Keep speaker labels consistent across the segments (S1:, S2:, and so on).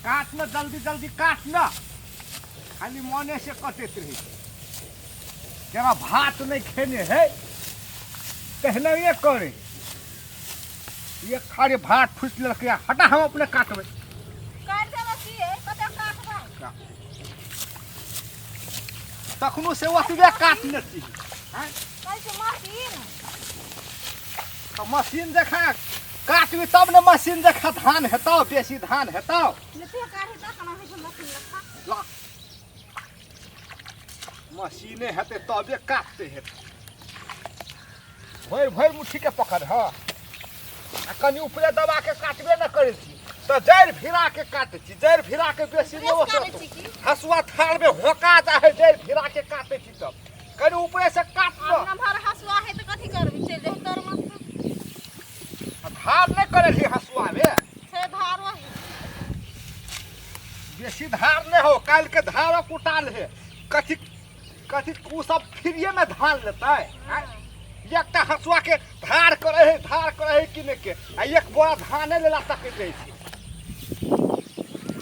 S1: काट न जल्दी जल्दी काट न खाली मने से कटैत रही जेना भात नहीं खेने है तेहनाइए करे ये खाली भात ठूसि लेलकै हटा हम अपने काटबै
S2: काटि देबै की कते काटबै
S1: तखनो से ओतबे काटने छी आँय?
S2: कहै छै मशीन
S1: तऽ मशीन देखा काटबी तब ने मशीन देखा धान हेतौ बेसी धान हेतौ
S2: जते काटि तऽ केना होइ छै मशीन लखा
S1: ला मशीने हेतै तबे काटते हेतै भरि भरि मुट्ठीके पकड़ हँ आ कनि ऊपरे दबा के काटबे न करै छी तऽ जड़ि भिरा के काटै छी जड़ि भिरा के बेसी नहि
S2: बेस काटै
S1: ओसरतौ
S2: छी की?
S1: हँसुआ थारमे होका जाइ है जड़ि भिरा के काटै छी तब कनि ऊपरे से काट
S2: आब नमहर हँसुआ है तऽ कथी करबी चलि जाइ तोर मस्त
S1: आ धार नहि करै छी हँसुआमे
S2: छै धारो है
S1: बेसी धार नहि हो काल्हिके धारो कुटाल है कथी कथी ओ सब फ्रीएमे धान लेतै आँय? एकटा हँसुआ के धार करे है धार करे है कि नहि के आ एक बोरा धाने लेला तकैत रहै छी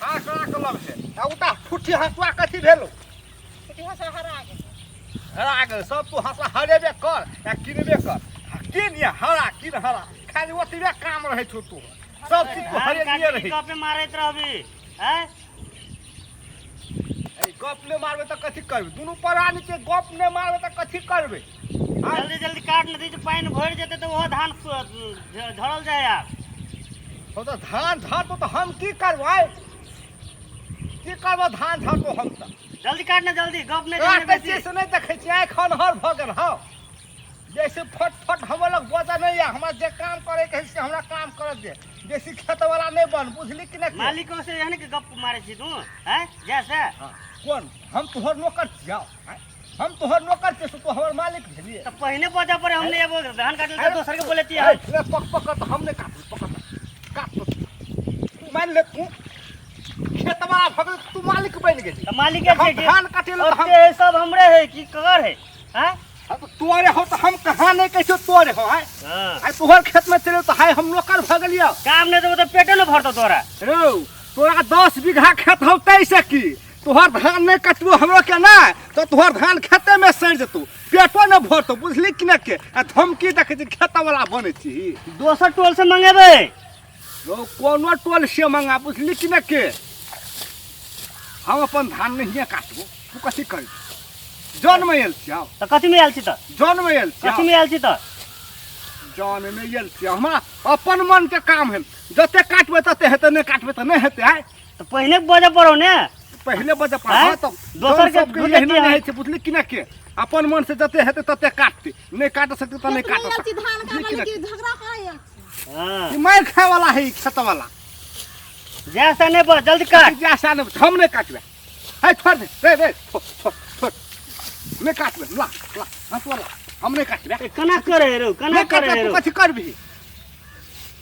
S1: धार करा के लब है आ उटा ठुठी हँसुआ कथी भेलो
S2: छुट्टी हँसुआ हरा गेल
S1: हरा गेल सब तू हँसुआ हरेबे कर या किनबे कर आ किन या हरा किन हरा खाली ओतबे काम रहै छौ तू सब चीज तू
S3: धान
S1: हरेलिए
S3: काटि
S1: रहै
S3: गपे मारैत रहबी हैं
S1: ए गप नहि मारबै तऽ कथी करबै दुनू प्राणी के गप नहि मारबै तऽ कथी करबै आँय?
S3: जल्दी जल्दी काट ने दी पानि भरि जेतै तऽ ओहो धान झड़ल जाय आब
S1: हो तऽ धान झड़तौ तऽ हम की करबै की करबै धान झड़तौ हम तऽ
S3: जल्दी काट ने जल्दी गप नहि जाने
S1: काटै
S3: बेसी
S1: छियै से नहि देखै छियै आँखि अन्हर भऽ गेल हँ जैसे फट फट हमर लग बजऽ नहि यऽ हमरा जे काम करैके हइ से हमरा काम करऽ दे बेसी खेतवला नहि बन बुझली कि नहि
S3: मालिको से एहन के गप मारै छी तू हैं जा से
S1: हाँ, कोन हम तोहर नौकर छियौ आँय? हम तोहर नौकर छियौ से तू हमर मालिक भेलिए
S3: तऽ पहिने बजऽ पड़े हम नहि एबो धान काटल तऽ दोसर के बोलेती
S1: ए, ले पक पकड़ तऽ हम नहि काटबै पकड़ काट तो तू मान ले तू खेतवला भऽ गेल तू मालिक बनि गेली
S3: तऽ मालिक
S1: हम धान काटे लए तऽ हम
S3: ओते सब हमरे है की ककर है हैं
S1: हाँ, तो तोरे हो तऽ हम कहाँ नहि कहै छियौ तोरे हो आँय
S3: हाँ
S1: आइ तोहर खेतमे चलियौ तऽ हाय हम नौकर भऽ गेलियौ
S3: काम नहि देबो तऽ पेटे ने भरतौ तोरा
S1: रौ तोरा 10 बीघा खेत हौ तैसे की तोहर धान नहि कटबो हमरो के नहि तऽ तोहर धान खेतेमे सड़ि जेतौ पेटो नहि भरतौ बुझली कि नहि के आ धमकी देखै छी खेतवला बनै छी
S3: दोसर टोल से मंगेबै
S1: रौ कोनो टोल से मंगा बुझली कि नहि के हम अपन धान नहिए काटबो तू कथी करबी जौनमे आयल छियौ
S3: तऽ कथी में आयल छी तऽ
S1: जौनमे आयल
S3: कथी
S1: छियौ
S3: में आयल छी तऽ
S1: जौनमे आयल छियौ हमरा अपन मनके काम है जते काटबै तते हेतै नहि काटबै तऽ नहि हेतै आइ
S3: तऽ पहिने बजऽ पड़ौ ने
S1: पहिले बजे
S3: आँय?
S1: पर तऽ
S3: दोसर के
S1: सबके
S3: ढूंढै
S1: एहने
S3: छियै
S1: नहि होइ छै बुझली कि नहि के अपन मन से जते हेतै तते काटतै नहि काट सकतै तऽ नहि
S2: खेत
S1: काट
S2: में आयल छी
S1: सकतै
S2: धान
S1: बुझली
S2: काटल
S1: कि नहि
S2: की झगड़ा करै आयल छी
S3: हाँ
S1: ई मारि खाय वाला है ई खेत वाला
S3: जा से नहि बज जल्दी काट
S1: जा सा नहि हम नहि काटबै है छोड़ दे रे रे छोड़ छोड़ छोड़ नहि काटबै ला ला हँसुआ ला हम नहि काटबै
S3: ए, केना करे रौ केना
S1: नहि
S3: करे
S1: काटबै तू
S3: रौ
S1: कथी करबिही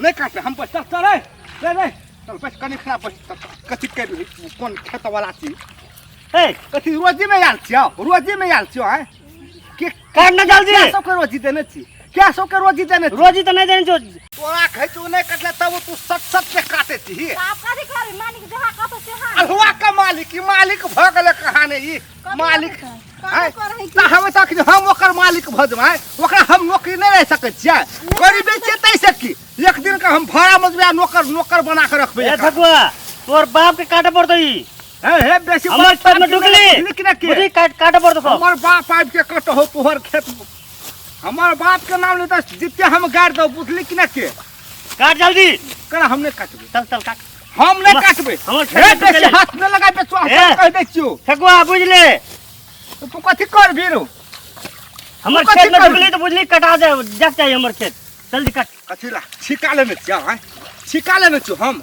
S1: नहि काटबै हम बस चल चल रे रे रे चल बस कनि खराब बस चल, चल, कथी करबिही तू कोन खेत वाला छी
S3: ए
S1: कथी रोजीमे आयल छियौ रोजीमे आयल छियौ आँय के
S3: काट ना जल्दी
S1: क्या सबके रोजी देने छी क्या सबके रोजी देने छी
S3: रोजी तऽ नहि देने छौ
S1: तोरा कहै छौ नहि कटले तब तू सट सट के काटे छी
S2: आब कथी करबी मालिक जहाँ कहतौ सेहा
S1: अल्हुआ के मालिक ई मालिक भऽ गेलै कहानी ई मालिक आँय,
S2: करै
S1: तऽ हम तखन हम ओकर मालिक भऽ जेबै ओकरा हम नौकरी नहि रहि सकै छियै गरीबे छियै ताहिसँ की एक दिन के हम भाड़ा मजबे आ नौकर नौकर बना के रखबै
S3: ए
S1: एकरा।
S3: ठकुआ तोर बाप के काटे पड़तौ ई
S1: हे हे बेसी
S3: हमर खेत में डुकली
S1: बुझली कि नहि के?
S3: बुझली काट काटे पड़तौ सब
S1: हमर बाप आबि के कटहो तोहर खेत हमर बाप के नाम ले तऽ जिते हम गाड़ि दौ बुझली कि नहि के
S3: काट जल्दी
S1: करा हम नहि काटबै
S3: चल चल काट
S1: हम नहि काटबै
S3: हमर
S1: हे
S3: खेत में
S1: बेसी
S3: डुकले।
S1: हाथ नहि लगाबै चुआ
S3: हे।
S1: कहि दै छियौ
S3: ठकुआ बुझले
S1: तऽ तू कथी करबी रौ
S3: हमर
S1: तू कथी
S3: खेत में
S1: करबी?
S3: डुकली तऽ बुझली कटा जाए जाक चाहिए हमर खेत जल्दी काट
S1: कथी ला छिका लेने छियौ आँय छिका लेने छियौ हम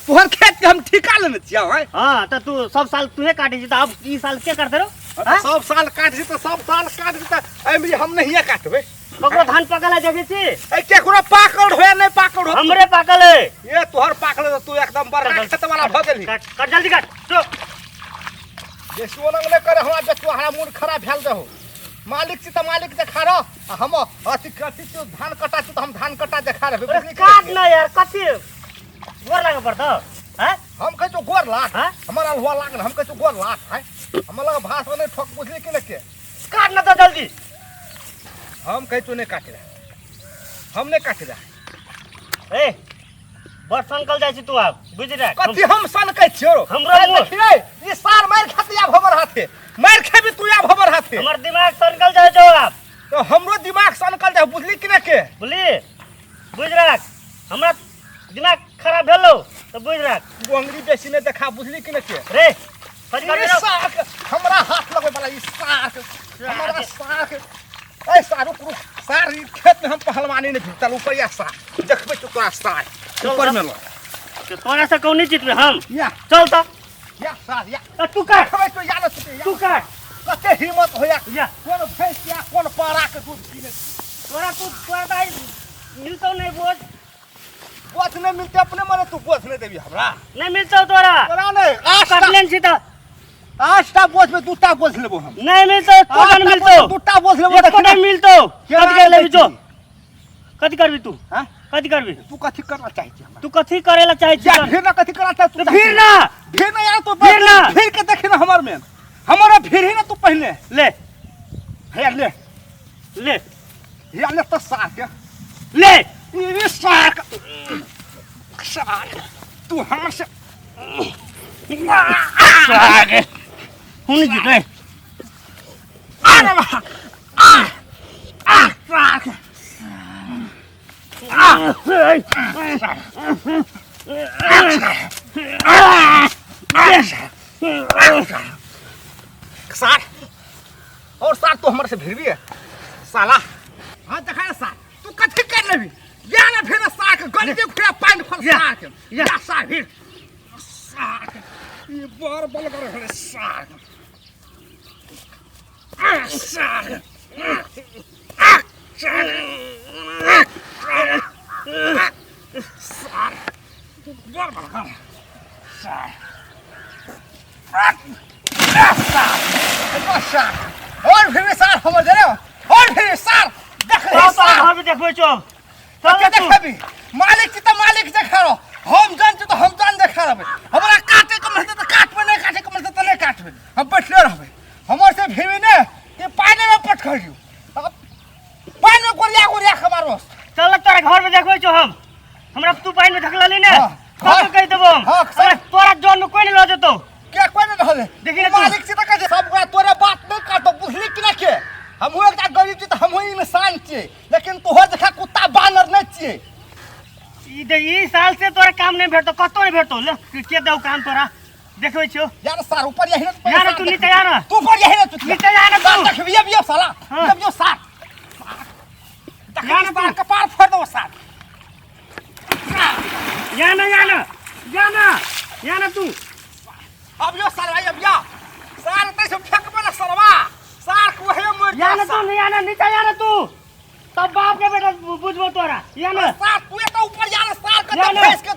S1: तोहर खेत के हम ठिका लेने छियौ आँय
S3: हाँ तऽ तू सब साल तूहे काटे छी तऽ अब ई साल के करते रहो
S1: हाँ? सब साल काट छी तऽ सब साल काट छी तऽ एहिमे हम नहिए काटबै
S3: ककरो धान पकल है देखे छी
S1: ए केकरो पाकल होए नहि पाकल हो
S3: हमरे पाकल है
S1: ये तोहर पाकल है तू एकदम बड़का खेत वाला भऽ गेलही
S3: काट काट जल्दी काट जो
S1: बेसी ओलंग नहि करे हमरा बेचू हमरा मोन खराब भेल रहौ मालिक छी तऽ मालिक देखा रह आ हम अथी कथी छी धान कटा छी तऽ हम धान कटा देखा रहबै
S3: अरे काट ना यार कथी गोर लागे पड़तो हैं
S1: हम कहै छौ गोर लाग।
S3: हाँ?
S1: हमर अल्हुआ लागल, हम कहै छौ गोर लाग। हाय, हमर लग भाषण नहि ठोक, बुझली कि नहि के?
S3: काट ना तो जल्दी।
S1: हम कहै छौ नहि काटे ला, हम नहि काटे ला।
S3: ए बड़ सनकल जाइ छी तू आब, बुझि रह।
S1: कथी हम सनकै छियौ?
S3: हमरो मुँह-
S1: देखी रे, ई सार मारि खाती आब हमर हाथे, मारि खेबी तू आब हमर हाथे।
S3: हमर दिमाग सनकल जाइ छौ आब।
S1: तो हमरो दिमाग सनकल जाइ, बुझली कि नहि के?
S3: बुझली, बुझि राख, हमरा दिमाग खराब भेलौ तऽ बुझि राख।
S1: तू अंगुरी बेसी नहि देखा, बुझली कि नहि के?
S3: रे फज कर
S1: ई
S3: रे।
S1: साक हमरा हाथ लगबै वाला, ई साक हमरा साक। ए सार, रुक रुक सार, ई खेत में हम पहलवानी नहीं चल ऊपर या सार, देखबै तो तोरा सार ऊपर में लो।
S3: तोरा से कौन जीतबे हम?
S1: या
S3: चल तऽ।
S1: या सार या।
S3: ए, तू काट।
S1: देखबै तो या न छुटे, या।
S3: तू काट।
S1: कते हिम्मत होया।
S3: या।
S1: कोन भैंस या कोन पारा के दूध पीने
S3: तोरा, तू तोरा तऽ आइ मिलतौ नहि बोझ।
S1: बोझ नहीं मिलते अपने मने, तू बोझ नहीं देबी हमरा।
S3: नहि मिलतौ तोरा।
S1: तोरा नहीं। आठटा
S3: काटलेन छी तऽ।
S1: 8टा बोझ में 2टा बोझ लेबो हम।
S3: नहि मिलतौ, एको
S1: 8टा
S3: नहि
S1: बोझ
S3: मिलतौ।
S1: में 2टा बोझ लेबो।
S3: एको नहि मिलतौ।
S1: केना
S3: कथी कर लेबी
S1: देखी?
S3: जो? कथी करबी तू?
S1: हाँ?
S3: कथी करबी
S1: तू? कथी करना चाहै छी हमरा?
S3: तू कथी करे ला चाहै छी?
S1: या भीड़ ना कथी करना चाहै तू?
S3: भीड़ ना।
S1: भीड़ ना यार तू।
S3: भीड़ ना।
S1: भीड़ के देखी ना हमर में, हमर भीड़ ही ना तू पहले।
S3: ले।
S1: हे ले।
S3: ले।
S1: हे ले तो सार के।
S3: ले।
S1: ई सार सार तू हमर से
S3: सागे हुन जीते।
S1: अरे वाह, आ आ सार। सार और सार तू हमर से भिड़बी है साला? हाँ देखा सार, तू कथी कर लेबी? या ना फिर सार के गलती खुला पानि खोल सार के। या सार भिड़ सार के, ई बड़ बल कर रे सार। आ सार, आ सार, सार बड़ बल कर सार। आ सार, सार और फिर सार हमर दे रे, और फिर सार देख ले
S3: तोरा
S1: सार।
S3: घर में देखबै छौ। चल
S1: के
S3: तू।
S1: देखबी? मालिक छी तऽ मालिक देखा रहो, हम जान छी तऽ हम जान देखा रहबै। हमरा काटे के मिलतै तऽ काटबै, नहि काटे के मिलतै तऽ नहि काटबै, हम बैठले रहबै। हमर से भिड़बी ने कि पानि में पटक दियौ, अब पानि में गोरिया गोरिया के मारो।
S3: चल तोरा घर में देखबै छौ हम। हमरा तू पानि में धकलली ने।
S1: हाँ,
S3: सब के कहि देबो हम।
S1: हाँ,
S3: हमरा तोरा जन में कोई नहीं लऽ जेतौ।
S1: के कोई नहीं रहले।
S3: देखी ने तू।
S1: मालिक छी तऽ कहै छै सब गोरा तोरे बात नहि काटो, बुझली कि नहि के? हमहूँ एकटा गरीब छी तऽ हमहूँ इंसान छियै, लेकिन तोहर जकाँ कुत्ता बानर नहि छियै।
S3: ई देख, ई साल से तोरा काम नहीं भेटतो, कतौ नहीं भेटतो। ले के देऊ काम तोरा, देखबै छियौ।
S1: यार सार ऊपर यही ना।
S3: यार, तू नीचे आ ना।
S1: तू ऊपर यही ना तू।
S3: नीचे आ ना तू।
S1: सार देखबी अब साला।
S3: हाँ।
S1: जब यो सार
S3: या ना
S1: देखबी सार
S3: तू।
S1: कपार फोड़ दो सार।
S3: या ना, या ना, या ना, या ना तू।
S1: अब यो सार भाई, अब या सार तै सब फेंकबे ना सरवा, सार को वही मर।
S3: या ना तू, नहीं या ना, नीचे या ना तू, तब बाप के बेटा बुझबो तोरा। या ना
S1: सार तू तो ऊपर या ना सार के
S3: या ना।
S1: भैंस के